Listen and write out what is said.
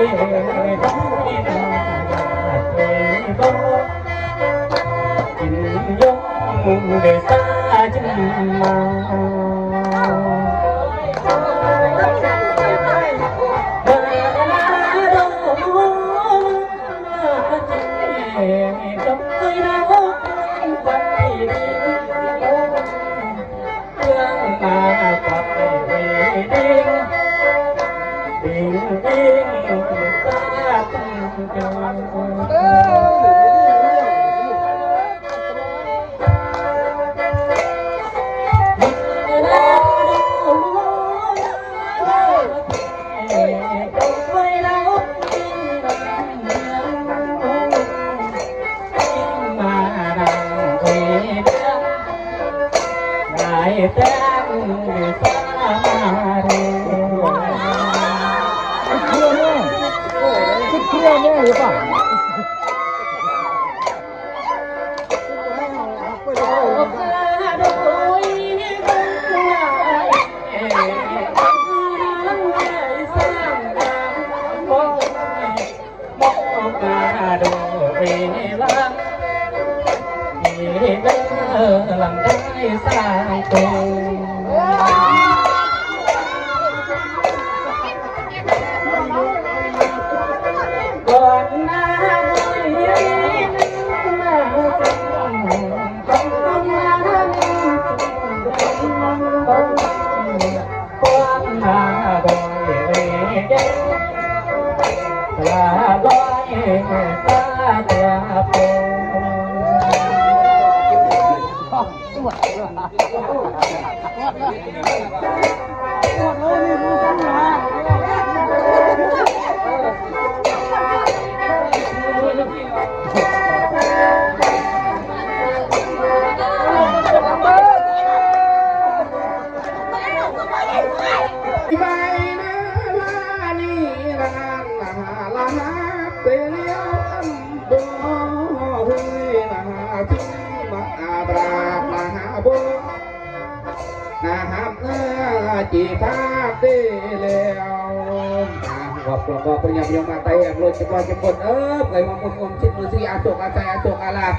ກິນຍົມໂດຍສາຍມາ ມາລາໂດ ມາເຈໂດຍນາໂອ ໄປດີ ເຄື່ອງມາປັບໄປເວດິງ ດິງດິງສາທຸເດີ. ນະຮັບເອີ ຈີພາກເດແລ້ວ ອາ ຂອບ ຂອບ ຂອບ ຍາດໂຍມມາແຕ່ແຫ່ງໂລດ ຈຳພວກ ຈຳຄົນເອີ ເອີຍ ມາໝູນ ມວນຊິດ ມືສີ ອາໂສກ ອາໄສ ອາໂສກ ອາລາບ